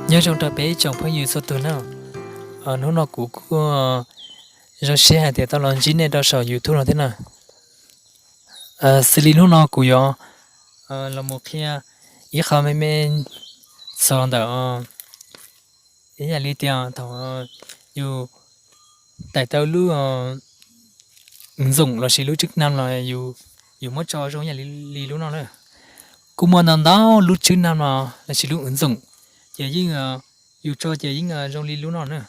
Nyob zoo rau peb ib tsoom phooj ywg txhua tus na. Hnub no kuv kuj zoo siab hais tias tau los ntsib nej rau saum YouTube no thiab na. Xws li hnub no kuv yuav los mus qhia ib qho me me txog ntawm ib yam li tias thaum yus tais tau lub ntxoom lossis lub tswb nam los yus muab tso zoo ib yam li lub no na. Kuj muaj ntau ntau lub tswb nam los lossis lub ntxoom, ces yeej yus tso ces yeej zoo li lub no na.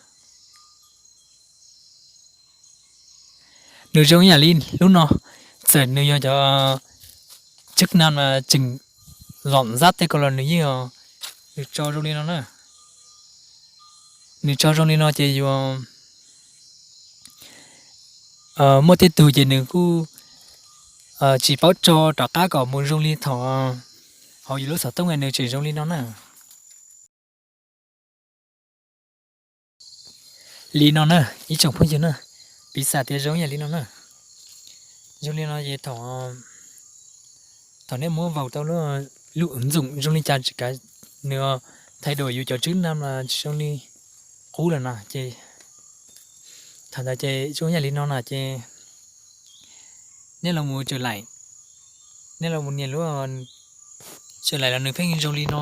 Nws zoo ib yam li lub no, txawm nws yog cov tswb nam tseem zom zab tej ko los nws yeej, nws tso zoo li no na. Nws tso zoo li no ces yus muaj tej tug ces nws kuj tsis paub tso rov qab kom mus zoo li thaum hauv yus lub xov tooj nws tseem zoo li no na. Li no na, ib tsoom phooj ywg na, piv xam tias zoo ib yam li no na. Zoo li no ces thaum, thaum nej muab vaus tau lub ntxoom zoo li cas tsis kav, nws thaij duam yus cov tswb nam los tsis zoo li qub lawm no ces thaum ntawd ces zoo ib yam li no na ces nej los mus tsaws laim, nej los mus nias lub tsaws laim los nws pheej zoo li no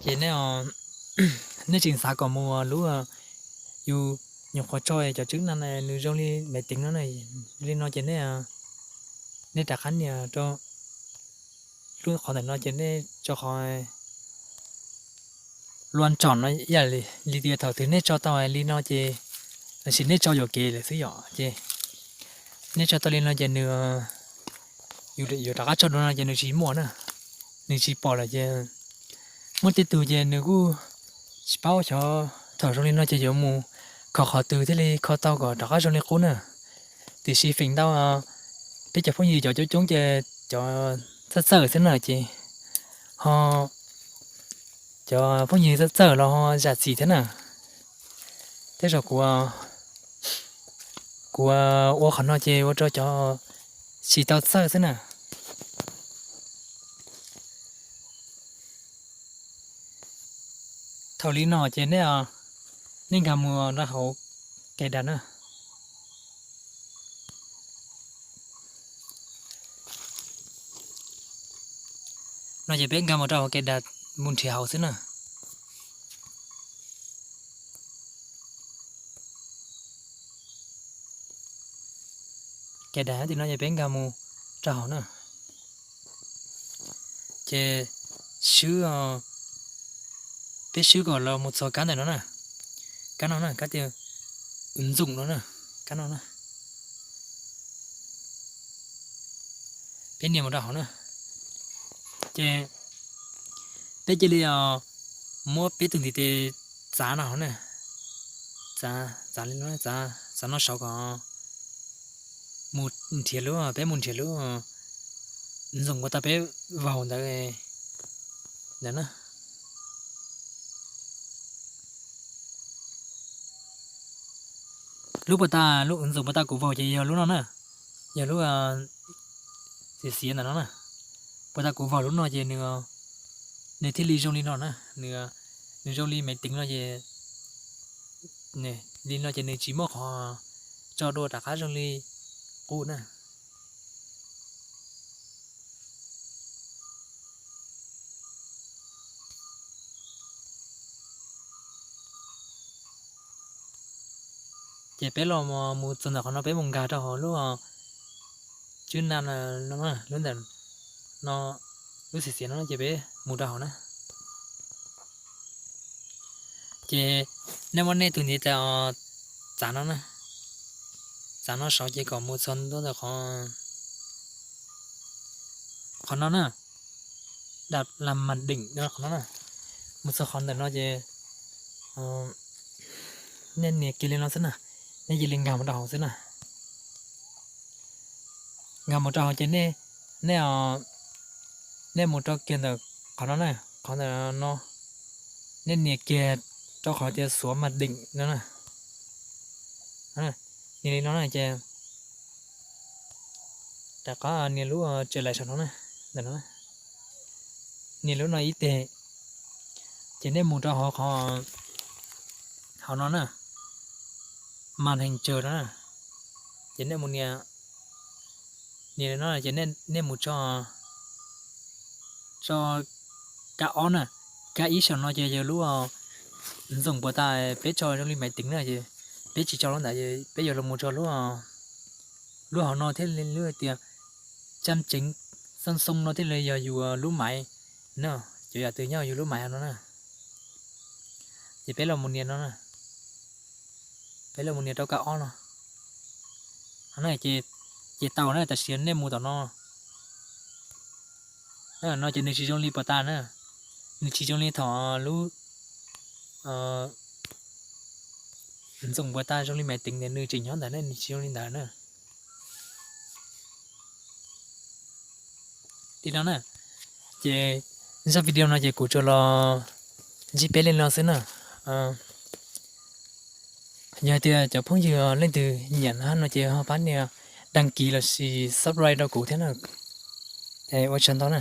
ces nej tsis xav kom mus lub, yus nyuam qhuav tso cov tswb nam nws zoo li maiv teev no, li no ces nej, nej rov qab nias rau lub qhov ntawm no ces nej tso qhov luaj tsom no ib yam li tias thaum twg nej tso tau li no ces, lossis nej tso yuam kev lawm xwb yom ces nej tso tau li no ces nws, yus yuav rov qab tso dua no ces nws tsis muaj na, nws tsis pom lawm ces muaj tej tug ces nws kuj tsis paub xyov thaum zoo li no ces yuav mus kho qhov twg thiaj li kho tau kom rov qab zoo li qub na. Tiam sis feem ntau peb cov phooj ywg cov coob coob ces cov txawj txawj xwb na ces ho cov phooj ywg txawj txawj los ho zam txim thiab na. Tej zaum kuv, kuv ua qhov no ces ua rau cov tsis tau txawj xwb na. Thaum li no ces nej, nej nkag mus rau hauv cài đặt na. No ces peb nkag mus rau hauv cài đặt mus nrhiav hauv xwb na. Cài đặt tim no ces peb nkag mus rau hauv na. Ces swb, peb swb kom los mus txog kab ntawm no na. Kab no na, kab tias ứng dụng no na, kab no na. Peb nias mus rau hauv na. Ces peb cia li muab peb tus ntiv tes txav no hauv na. Txav, txav li no, txav no saud kom mus nrhiav lub, peb mus nrhiav lub ứng dụng puas tau peb vaus ntawd, ntawd na. Lub puas tau, lub ứng dụng puas tau kuv vaus ces yog lub no na, yog lub xiav xiav ntawm no na. Puas tau kuv vaus lub no ces nws, nws thiaj li zoo li no na, nws zoo li maiv teev no ces, li no ces nws tsis muaj qhov tso dua rov qab zoo li qub na. Ces peb los mus txog ntawm qhov no peb mus nkag rau hauv lub tswb na, lub ntawm no, lub xiav xiav no ces peb mus rau hauv na. Ces nej muab nej tus ntiv tes txav no na, txav no saud ces kom mus txog ntua ntawm qhov, qhov no na, dab lam mas deem qhov no na. Mus txog qhov ntawm no ces nej nias kiag li no xwb na, nej cia li nkag mus rau hauv xwb na. Nkag mus rau hauv ces nej, nej, nej mus rau kiag ntawm qhov no na, qhov ntawm no, nej nias kiag rau qhov tias xuav mas deem no na. Nias li no na ces rov qab nias lub tsaws lais saum no na, ntawm no, nias lub no ib teg. Ces nej mus rau hauv qhov, hauv no na, mas heev tsawg no na, ces nej mus nias, nias no ces nej mus tso, tso kab ob na. Kab ib saum no ces yog lub ntxoom puas tas peb tso zoo li maiv teev na, peb tsis tso lub ntawd, peb yuav los mus tso lub hauv no thiaj li lub tias tsab tseev xoo xoo no thiaj li yog yus lub maiv na, cov yam twg nyob yus lub maiv hauv no na. Ces peb los mus nias no, peb los mus nias rau kab ob no. Ces tau na, tam sim nej mus tom no, no ces nws tsis zoo li puas tas na, nws tsis zoo li thaum lub ntxoom puas tas zoo li maiv teev ntawd nws tseem nyob ntawd na, nws tsis zoo li ntawd na. Li no na, ces zaj video no ces kuv tsuas los ntsib peb li no xwb na. Yog hais tias cov phooj ywg leej twg nyiam no ces ho pab nias đăng ký lossis subscribe rau kuv thiab na. Ua tsaug ntau na.